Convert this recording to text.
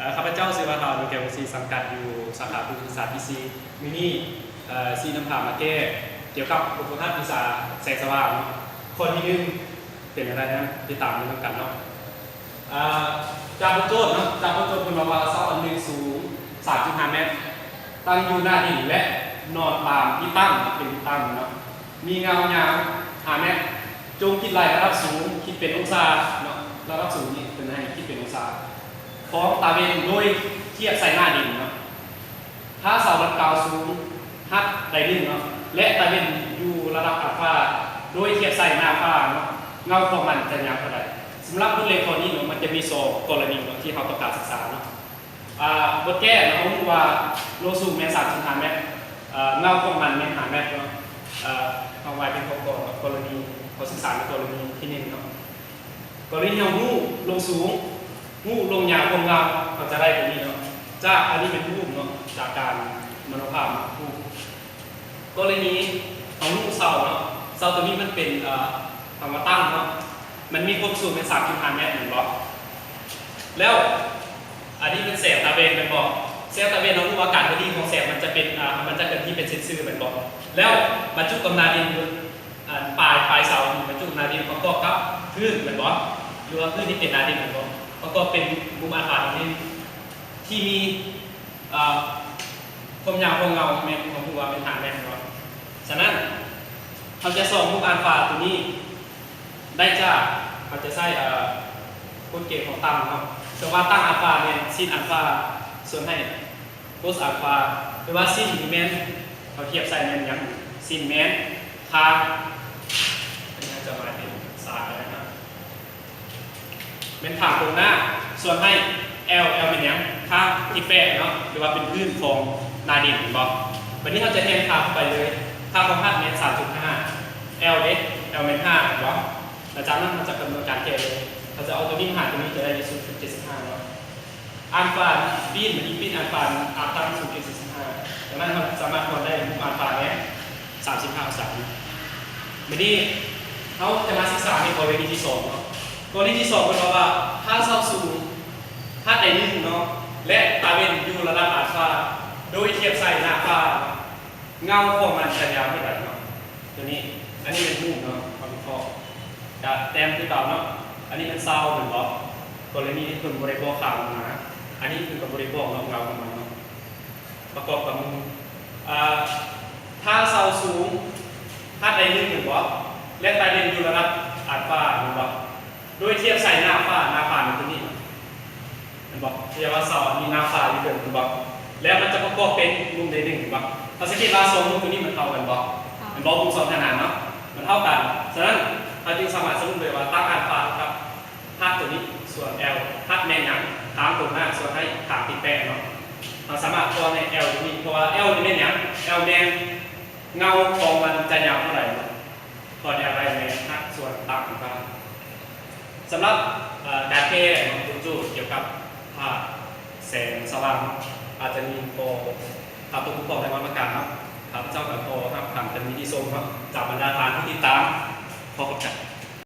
ເອີ ຂ້າພະເຈົ້າຊື່ວ່າ ທ້າວ ອະນຸແກ້ວ ວົງສີ ສັງກັດຢູ່ສາຂາພຶດທະສາດປີສີ່. ມື້ນີ້ ເອີ ຊິນຳພາມາແກ້ກ່ຽວກັບບົດຝຶກຫັດວິຊາແສງສະຫວ່າງເນາະ. ຂໍ້ທີໜຶ່ງເປັນແນວໃດນັ້ນ ຕິດຕາມເບິ່ງນຳກັນເນາະ. ເອີ ຈາກບົດໂຈດເນາະ, ຈາກບົດໂຈດເພິ່ນບອກວ່າ ເສົາອັນໜຶ່ງສູງສາມຈຸດຫ້າແມັດ, ຕັ້ງຢູ່ໜ້າດິນ ແລະ ນອນຕາມທີ່ຕັ້ງເນາະ, ເປັນທີ່ຕັ້ງເນາະ. ມີເງົາຍາວຫ້າແມັດ. ຈົ່ງຄິດໄລ່ລະດັບສູງ ຄິດເປັນອົງສາເນາະ, ລະດັບສູງນີ້ເພິ່ນໃຫ້ຄິດເປັນອົງສາ ຂອງຕາເວັນໂດຍທຽບໃສ່ໜ້າດິນເນາະ. ຖ້າເສົາດັ່ງກ່າວສູງຮັດໃດໜຶ່ງເນາະ ແລະ ຕາເວັນຢູ່ລະດັບອາດຟ້າໂດຍທຽບໃສ່ໜ້າຟ້າເນາະ, ເງົາຂອງມັນຈະຍາວເທົ່າໃດ? ສຳລັບບົດຮຽນຂໍ້ນີ້ເນາະ ມັນຈະມີສອງກໍລະນີເນາະ ທີ່ເຮົາຕ້ອງການສຶກສາເນາະ. ອ່າ ບົດແກ້ເນາະ ເຮົາຮູ້ວ່າໂລສູງແມ່ນສາມຈຸດຫ້າແມັດ, ເອີ ເງົາຂອງມັນແມ່ນຫ້າແມັດເນາະ. ເອີ ເຮົາວ່າເປັນຂໍ້ ກໍລະນີ ເຮົາສຶກສາໃນກໍລະນີທີໜຶ່ງເນາະ. ກໍລະນີເຮົາຮູ້ໂລສູງ, ຮູ້ໂລຍາວຂອງເງົາ, ເຮົາຈະໄດ້ຕົວນີ້ເນາະ. ຈາກ ອັນນີ້ເປັນຮູບເນາະ, ຈາກການມະໂນພາບເນາະ, ຮູບ. ກໍລະນີເຮົາຮູ້ເສົາເນາະ, ເສົາຕົວນີ້ມັນເປັນ ເອີ ເຮົາວ່າຕັ້ງເນາະ, ມັນມີຄວາມສູງແມ່ນສາມຈຸດຫ້າແມັດແມ່ນບໍ່? ແລ້ວອັນນີ້ແມ່ນແສງຕາເວັນແມ່ນບໍ່? ແສງຕາເວັນເຮົາຮູ້ວ່າການເຄື່ອນທີ່ຂອງແສງມັນຈະເປັນ ອາ ມັນຈະເຄື່ອນທີ່ເປັນເສັ້ນຊື່ແມ່ນບໍ່? ແລ້ວບັນຈຸກັບໜ້າດິນ ອັນປາຍ ປາຍເສົານີ້ບັນຈຸໜ້າດິນປະກອບກັບພື້ນແມ່ນບໍ່? ຫຼືວ່າພື້ນທີ່ເປັນໜ້າດິນແມ່ນບໍ່? ປະກອບເປັນມຸມອາດຟ້າໜ້າດິນທີ່ມີ ເອີ ຄວາມຍາວຂອງເງົາແມ່ນ ເຮົາຮູ້ວ່າແມ່ນຫ້າແມັດເນາະ. ສະນັ້ນ ເຮົາຈະສ່ອງຮູບອາດຟ້າຕົວນີ້ໄດ້ຈາກ ເຮົາຈະໃຊ້ ເອີ ກົດເກນຂອງຕັ້ງເນາະ. ເຊິ່ງວ່າຕັ້ງອາດຟ້າແມ່ນຊິນອາດຟ້າສ່ວນໃຫ້ໂຄສອາດຟ້າ ຫຼືວ່າຊິນນີ້ແມ່ນ ເຮົາທຽບໃສ່ແມ່ນຫຍັງ? ຊິນແມ່ນຄາງ ອັນນີ້ເຮົາຈະໝາຍເປັນສາຍກໍໄດ້ນະ. ແມ່ນທາງຕົງໜ້າ ສ່ວນໃຫ້ແອວ ແອວແມ່ນຫຍັງ? ຂ້າງທີ່ແປະເນາະ ຫຼືວ່າເປັນພື້ນຂອງໜ້າດິນແມ່ນບໍ່? ບັດນີ້ເຮົາຈະແທນຄ່າເຂົ້າໄປເລີຍ. ຄ່າຂອງຮັດແມ່ນສາມຈຸດຫ້າ ແອວເດ້ ແອວແມ່ນຫ້າແມ່ນບໍ່? ຫຼັງຈາກນັ້ນເຮົາຈະກຳນົດການແກ້ເລີຍ. ເຮົາຈະເອົາຕົວນີ້ຫາຕົວນີ້ ຈະໄດ້ສູນຈຸດເຈັດສິບຫ້າເນາະ. ອາດຟ້າປີ້ນ ມັນມີປີ້ນອາດຟ້າ ອາດຕັ້ງສູນຈຸດສີ່ສິບຫ້າ ດັ່ງນັ້ນເຮົາສາມາດຄວນໄດ້ອາດຟ້າແມ່ນສາມສິບຫ້າອົງສາ. ບັດນີ້ເຮົາຈະມາສຶກສາໃນກໍລະນີທີສອງເນາະ. ກໍລະນີທີສອງເພິ່ນບອກວ່າ ຖ້າເສົາສູງຮັດໃດໜຶ່ງເນາະ ແລະ ຕາເວັນຢູ່ລະດັບອາດຟ້າ ໂດຍທຽບໃສ່ໜ້າຟ້າ ເງົາຂອງມັນຈະຍາວເທົ່າໃດເນາະ? ຕົວນີ້ ອັນນີ້ເປັນຮູບເນາະ ເຮົາວິເຄາະ ກະແຕ້ມຄືເກົ່າເນາະ. ອັນນີ້ແມ່ນເສົາແມ່ນບໍ່? ກໍລະນີທີ່ເພິ່ນບໍ່ໄດ້ບອກຂ້າງມາ ອັນນີ້ເພິ່ນກໍບໍ່ໄດ້ບອກເນາະ ເງົາຂອງມັນເນາະ ປະກອບກັບໝູ່. ອາ ຖ້າເສົາສູງຮັດໃດໜຶ່ງແມ່ນບໍ່? ແລະ ຕາເວັນຢູ່ລະດັບອາດຟ້າແມ່ນບໍ່? ໂດຍທຽບໃສ່ໜ້າຟ້າ ໜ້າຟ້າແມ່ນຕົວນີ້ເນາະ ແມ່ນບໍ່? ທີ່ວ່າເສົາມີໜ້າຟ້າຢູ່ເທິງແມ່ນບໍ່? ແລ້ວມັນຈະປະກອບເປັນມຸມໃດໜຶ່ງແມ່ນບໍ່? ເຮົາສັງເກດວ່າສອງມຸມຕົວນີ້ມັນເທົ່າກັນບໍ່? ເທົ່າ ແມ່ນບໍ່? ມຸມສອງຂະໜານເນາະ ມັນເທົ່າກັນ. ສະນັ້ນ ເຮົາຈຶ່ງສາມາດສະຫຼຸບໄດ້ວ່າ ຕັ້ງອາດຟ້າເທົ່າກັບຮັດຕົວນີ້ສ່ວນແອວ. ຮັດແມ່ນຫຍັງ? ທາງຕົງໜ້າສ່ວນໃຫ້ທາງທີ່ແປະເນາະ. ເຮົາສາມາດຄວນໃຫ້ແອວຕົວນີ້ ເພາະວ່າແອວນີ້ແມ່ນຫຍັງ? ແອວແມ່ນເງົາຂອງມັນຈະຍາວເທົ່າໃດເນາະ. ຄວນແອວໄດ້ແມ່ນຮັດສ່ວນຕັ້ງຢູ່ບ້ານ. ສຳລັບ ເອີ ການແກ້ເນາະ ໂຈດກ່ຽວກັບພາບແສງສະຫວ່າງ ອາດຈະມີຂໍ້ຖາມຕົວປະກອບໃນບາງປະການເນາະ. ຂ້າພະເຈົ້າກໍຂໍຮັບຄຳຕຳໜິຕິຊົມເນາະ ຈາກບັນດາທ່ານທີ່ຕິດຕາມ. ຂໍຂອບໃຈ.